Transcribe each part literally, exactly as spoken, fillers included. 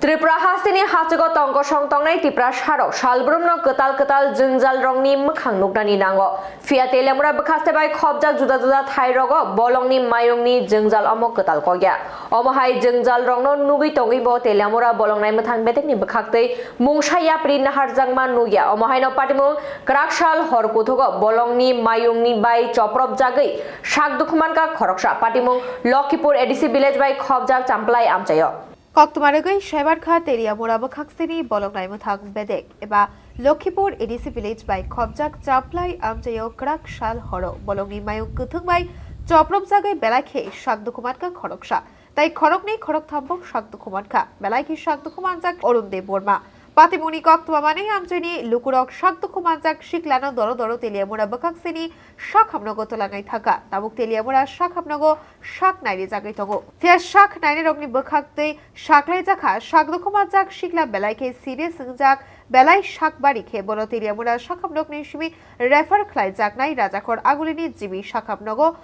Tripura hasteni hachugo tongkosong tongnai Tiprasarok salbrumno kwtal kwtal jwngjalrokni mwkhang nuknani nango. Phiya Teliamura bwkhaste bai khopjak juda juda thairogo bolongni mayungni jwngjal omo kwtal kokya. Omo hai jwngjalrokno nugwi tongwi bo Teliamura bolongnai mwthang bedekni bwkhaktwi mungsa yapri naharjakma nukya. Omo haino patimung kwraksal hor kuthugo bolongni mayungni bai chopropjagwi sak dukhumankha khoroksa. Patimung Lokhipur A D C village bai khopjak Champlai amchaio. Koktwma rwgwi saimankha Teliamura bwkhakseni bolongnai mwthang bedek eba Lokhipur A D C village bai khopjak Champlai amchaio kwraksal horo bolongni mayung kwthwng bai chopropjagwi belai khe sak dukhumankha khoroksa. Tai khoroknwi khoroktham bo sak dukhumankha. Belai khe sak dukhumanjak Arun Debbarma. Patimungni koktwma manwi amchaini lukurok sak dukhumanjak siklano doro doro Teliamura bwkhakseni sak hamnogo twlangnai thangkha. Tabuk Teliamura sak hamnogo sak nainijagwi tongo. Phiya sak nainairokni bwkhaktwi saklaijakha sak dukhumanjak sikla belai khe serious wngjak, belai sak bari khe bono Teliamura sak hamnokni simi refer khlaijaknai Rajakhor Agulini G B sak hamnogo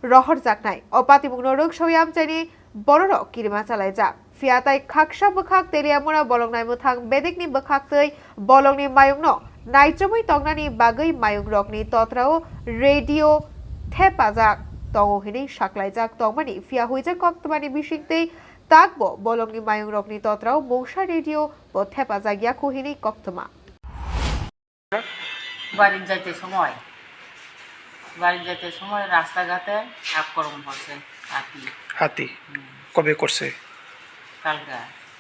rohorjaknai. O patimungno rwksawi amchaini bororok kirima chalaijak. Phiya tai khaksa bwkhak Teliamura bolongnai mwthang bedekni bwkhaktwi bolongni mayungno naichomwi tongnani bagwi mayungrokni totrao radio thepajak tongo hinwi saklaijak tongmani. Phiya huijak koktwmani bisingtwi takbo bolongni mayungrokni totrao mungsa radio bo thepajak yakhu hinwi koktwma. বাড়ির যাইতে সময়, বাড়ির যাইতে সময় রাস্তাঘাটে আক্রমণ করছে হাতি। হাতি? হুম। কবে করছে? কালকে।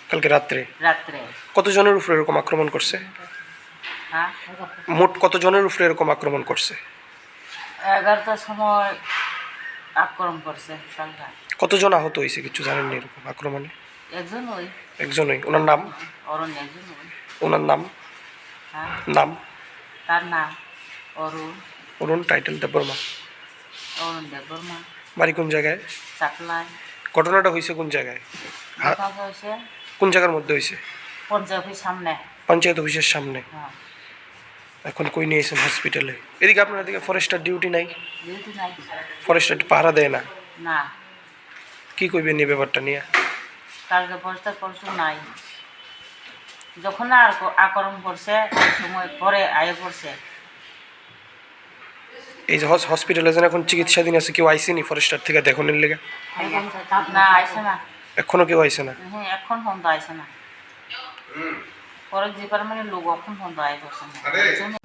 কালকে রাত্রে? রাত্রে। কতজনের উপরে এরকম আক্রমণ করছে? হ্যাঁ? মোট কতজনের উপরে এরকম আক্রমণ করছে? এগারোটার সময় আক্রমণ করছে কালকে। কতজন আহত হয়েছে কিছু জানেননি এরকম আক্রমণে? একজন ওই। একজনই। ওনার নাম? অরুণ একজন ওই। ওনার নাম? হ্যাঁ? নাম? তার নাম অরুণ। অরুণ টাইটেল দেববর্মা। অরুণ দেববর্মা। বাড়ি কোন জায়গায়? চাকলায়। ঘটনাটা হয়েছে কোন জায়গায়? হা-, ঘটনাটা হয়েছে কোন জায়গার মধ্যে হয়েছে? পঞ্চায়েত অফিস সামনে। পঞ্চায়েত অফিসের সামনে? হ্যাঁ। এখন কই নিয়ে এসেছেন হসপিটালে? এদিকে আপনার এদিকে ফরেস্টার ডিউটি নাই? ডিউটি নাই। ফরেস্টার পাহারা দেয় না? না। কি কইবেন এই ব্যাপারটা নিয়ে? কালকে ফরেস্টার পরশু নাই। যখন আর ক-, আক্রমণ করছে, ওই সময় পরে আয় করছে। এই যে হস-, হসপিটালে যেন এখন চিকিৎসাধীন আছে, কেউ আইসেনি ফরেস্টার থেকে দেখনের লেগে? না, আইসে না। এখনো কেউ আইসে না? হুম, এখন পর্যন্ত আইসে না। ফরেস্ট ডিপার্টমেন্টের লোক এখন পর্যন্ত আয় করছে না।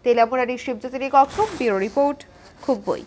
Teliamurani Shibjyotini Kokthum, Bureau Report, Khumui.